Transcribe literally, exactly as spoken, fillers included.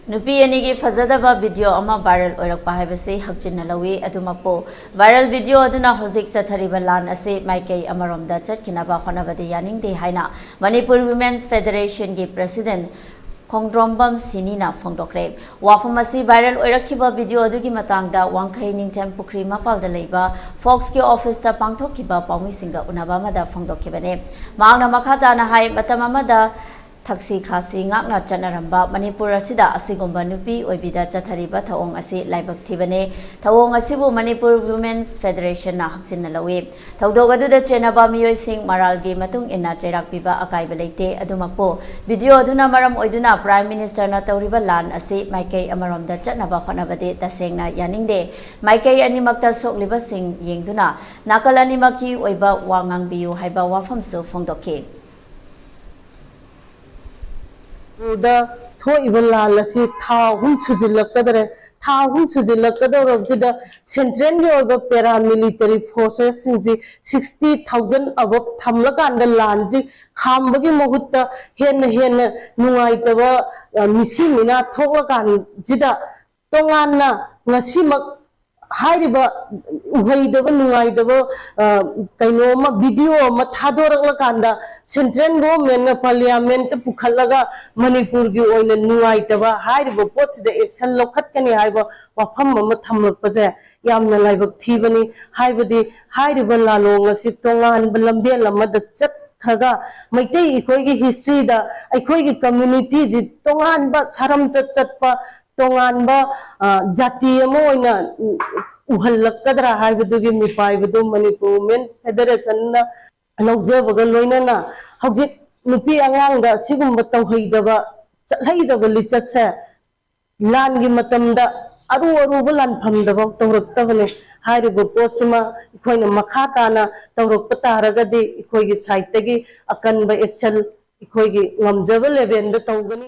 ꯅꯨꯄꯤ ꯑꯅꯤꯒꯤ ꯐꯖꯗꯕ ꯚꯤꯗꯤꯑꯣ ꯑꯃ ꯚꯥꯏꯔꯦꯜ ꯑꯣꯏꯔꯛꯄ ꯍꯥꯏꯕꯁꯤ ꯍꯛꯆꯤꯟꯅ ꯂꯧꯏ꯫ ꯑꯗꯨꯃꯛꯄꯨ, ꯚꯥꯏꯔꯦꯜ ꯚꯤꯗꯤꯑꯣ ꯑꯗꯨꯅ ꯍꯧꯖꯤꯛ ꯆꯠꯊꯔꯤꯕ ꯂꯥꯟ ꯑꯁꯤ ꯃꯥꯏꯀꯩ ꯑꯃꯔꯣꯝꯗ ꯆꯠꯈꯤꯅꯕ ꯍꯣꯠꯅꯕꯗꯤ ꯌꯥꯅꯤꯡꯗꯦ ꯍꯥꯏꯅ ꯃꯅꯤꯄꯨꯔ ꯋꯤꯃꯦꯟꯁ ꯐꯦꯗꯔꯦꯁꯟꯒꯤ ꯄ꯭ꯔꯦꯁꯤꯗꯦꯟꯠ ꯈꯣꯡꯗ꯭ꯔꯣꯝꯕꯝ ꯁꯤꯅꯤꯅ ꯐꯣꯡꯗꯣꯛꯈ꯭ꯔꯦ꯫ ꯋꯥꯐꯝ ꯑꯁꯤ ꯚꯥꯏꯔꯦꯜ ꯑꯣꯏꯔꯛꯈꯤꯕ ꯚꯤꯗꯤꯑꯣ ꯑꯗꯨꯒꯤ ꯃꯇꯥꯡꯗ ꯋꯥꯡꯈꯩ ꯅꯤꯡꯊꯦꯝ ꯄꯨꯈ꯭ꯔꯤ ꯃꯄꯥꯜꯗ ꯂꯩꯕ ꯐꯣꯛꯁꯀꯤ ꯑꯣꯐꯤꯁꯇ ꯄꯥꯡꯊꯣꯛꯈꯤꯕ ꯄꯥꯎꯃꯤꯁꯤꯡꯒ ꯎꯅꯕ ꯑꯃꯗ ꯐꯣꯡꯗꯣꯛꯈꯤꯕꯅꯤ꯫ ꯃꯍꯥꯛꯅ ꯃꯈꯥ ꯇꯥꯅ ꯍꯥꯏ, ꯃꯇꯝ ꯑꯃꯗ ꯊꯛꯁꯤ ꯈꯥꯁꯤ ꯉꯥꯛꯅ ꯆꯠꯅꯔꯝꯕ ꯃꯅꯤꯄꯨꯔ ꯑꯁꯤꯗ ꯑꯁꯤꯒꯨꯝꯕ ꯅꯨꯄꯤ ꯑꯣꯏꯕꯤꯗ ꯆꯠꯊꯔꯤꯕ ꯊꯧꯑꯣꯡ ꯑꯁꯤ ꯂꯥꯏꯕꯛ ꯊꯤꯕꯅꯤ꯫ ꯊꯧꯑꯣꯡ ꯑꯁꯤꯕꯨ ꯃꯅꯤꯄꯨꯔ ꯋꯤꯃꯦꯟꯁ ꯐꯦꯗꯔꯦꯁꯟꯅ ꯍꯛꯆꯤꯟꯅ ꯂꯧꯏ꯫ ꯊꯧꯗꯣꯛ ꯑꯗꯨꯗ ꯆꯦꯟꯅꯕ ꯃꯤꯑꯣꯏꯁꯤꯡ ꯃꯔꯥꯜꯒꯤ ꯃꯇꯨꯡ ꯏꯟꯅ ꯆꯩꯔꯥꯛ ꯄꯤꯕ ꯑꯀꯥꯏꯕ ꯂꯩꯇꯦ꯫ ꯑꯗꯨꯃꯛꯄꯨ, ꯚꯤꯗꯤꯑꯣ ꯑꯗꯨꯅ ꯃꯔꯝ ꯑꯣꯏꯗꯨꯅ ꯄ꯭ꯔꯥꯏꯝ ꯃꯤꯅꯤꯁꯇꯔꯅ ꯇꯧꯔꯤꯕ ꯂꯥꯟ ꯑꯁꯤ ꯃꯥꯏꯀꯩ ꯑꯃꯔꯣꯝꯗ ꯆꯠꯅꯕ ꯍꯣꯠꯅꯕꯗꯤ ꯇꯁꯦꯡꯅ ꯌꯥꯅꯤꯡꯗꯦ꯫ ꯃꯥꯏꯀꯩ ꯑꯅꯤꯃꯛꯇ ꯁꯣꯛꯂꯤꯕꯁꯤꯡ ꯌꯦꯡꯗꯨꯅ ꯅꯥꯀꯜ ꯑꯅꯤꯃꯛꯀꯤ ꯑꯣꯏꯕ ꯋꯥ ꯉꯥꯡꯕꯤꯌꯨ ꯍꯥꯏꯕ ꯋꯥꯐꯝꯁꯨ ꯐꯣꯡꯗꯣꯛꯈꯤ꯫ ꯗ ꯊꯣꯛꯏꯕ ꯂꯥꯟ ꯑꯁꯤ ꯊꯥ ꯑꯍꯨꯝ ꯁꯨꯖꯤꯜꯂꯛꯀꯗꯧꯔꯦ꯫ ꯊꯥ ꯑꯍꯨꯝ ꯁꯨꯖꯤꯜꯂꯛꯀꯗꯧꯔꯕꯁꯤꯗ ꯁꯦꯟꯇ꯭ꯔꯦꯜꯒꯤ ꯑꯣꯏꯕ ꯄꯦꯔꯥꯃꯤꯂꯤꯇꯔꯤ ꯐꯣꯔꯁꯦꯁꯁꯤꯡꯁꯤ ꯁꯤꯛꯁꯇꯤ ꯊꯥꯎꯖꯟ ꯑꯕꯞ ꯊꯝꯂꯀꯥꯟꯗ ꯂꯥꯟꯁꯤ ꯈꯥꯝꯕꯒꯤ ꯃꯍꯨꯠꯇ ꯍꯦꯟꯅ ꯍꯦꯟꯅ ꯅꯨꯡꯉꯥꯏꯇꯕ, ꯑ, ꯃꯤꯁꯤ ꯃꯤꯅꯥ ꯊꯣꯛꯂꯀꯥꯟꯁꯤꯗ ꯇꯣꯉꯥꯟꯅ ꯉꯁꯤꯃꯛ ꯍꯥꯏꯔꯤꯕ ꯎꯍꯩꯗꯕ ꯅꯨꯡꯉꯥꯏꯇꯕ, ꯑ, ꯀꯩꯅꯣ ꯑꯃ, ꯚꯤꯗꯤꯑꯣ ꯑꯃ ꯊꯥꯗꯣꯔꯛꯂꯀꯥꯟꯗ ꯁꯦꯟꯇ꯭ꯔꯦꯜ ꯒꯣꯚꯔꯟꯃꯦꯟꯠꯅ ꯄꯥꯔꯂꯤꯌꯥꯃꯦꯟꯠꯇ ꯄꯨꯈꯠꯂꯒ ꯃꯅꯤꯄꯨꯔꯒꯤ ꯑꯣꯏꯅ ꯅꯨꯡꯉꯥꯏꯇꯕ ꯍꯥꯏꯔꯤꯕ ꯄꯣꯠꯁꯤꯗ ꯑꯦꯛꯁꯟ ꯂꯧꯈꯠꯀꯅꯤ ꯍꯥꯏꯕ ꯋꯥꯐꯝ ꯑꯃ ꯊꯝꯂꯛꯄꯁꯦ ꯌꯥꯝꯅ ꯂꯥꯏꯕꯛ ꯊꯤꯕꯅꯤ꯫ ꯍꯥꯏꯕꯗꯤ ꯍꯥꯏꯔꯤꯕ ꯂꯥꯂꯣꯡ ꯑꯁꯤ ꯇꯣꯉꯥꯟꯕ ꯂꯝꯕꯦꯜ ꯑꯃꯗ ꯆꯠꯈ꯭ꯔꯒ ꯃꯩꯇꯩ ꯑꯩꯈꯣꯏꯒꯤ ꯍꯤꯁꯇ꯭ꯔꯤꯗ ꯑꯩꯈꯣꯏꯒꯤ ꯀꯝꯃ꯭ꯌꯨꯅꯤꯇꯤꯁꯤ ꯇꯣꯉꯥꯟꯕ ꯁꯥꯔꯝꯆꯠ ꯆꯠꯄ ꯇꯣꯉꯥꯟꯕ, ꯑ, ꯖꯥꯇꯤ ꯑꯃ ꯑꯣꯏꯅ ꯎ-, ꯎꯍꯜꯂꯛꯀꯗ꯭ꯔꯥ ꯍꯥꯏꯕꯗꯨꯒꯤ ꯃꯤꯄꯥꯏꯕꯗꯨ ꯃꯅꯤꯄꯨꯔ ꯋꯨꯃꯦꯟ ꯐꯦꯗꯔꯦꯁꯟꯅ ꯂꯧꯖꯕꯒ ꯂꯣꯏꯅꯅ ꯍꯧꯖꯤꯛ ꯅꯨꯄꯤ ꯑꯉꯥꯡꯗ ꯑꯁꯤꯒꯨꯝꯕ ꯇꯧꯍꯩꯗꯕ, ꯆꯠꯍꯩꯗꯕ ꯂꯤꯆꯠꯁꯦ ꯂꯥꯟꯒꯤ ꯃꯇꯝꯗ ꯑꯔꯨ ꯑꯔꯨꯕ ꯂꯥꯟꯐꯝꯗꯐꯥꯎ ꯇꯧꯔꯛꯇꯕꯅꯦ꯫ ꯍꯥꯏꯔꯤꯕ ꯄꯣꯠꯁꯤꯃ ꯑꯩꯈꯣꯏꯅ ꯃꯈꯥ ꯇꯥꯅ ꯇꯧꯔꯛꯄ ꯇꯥꯔꯒꯗꯤ ꯑꯩꯈꯣꯏꯒꯤ ꯁꯥꯏꯠꯇꯒꯤ ꯑꯀꯟꯕ ꯑꯦꯛꯁꯟ ꯑꯩꯈꯣꯏꯒꯤ ꯉꯝꯖꯕ ꯂꯦꯚꯦꯜꯗ ꯇꯧꯒꯅꯤ꯫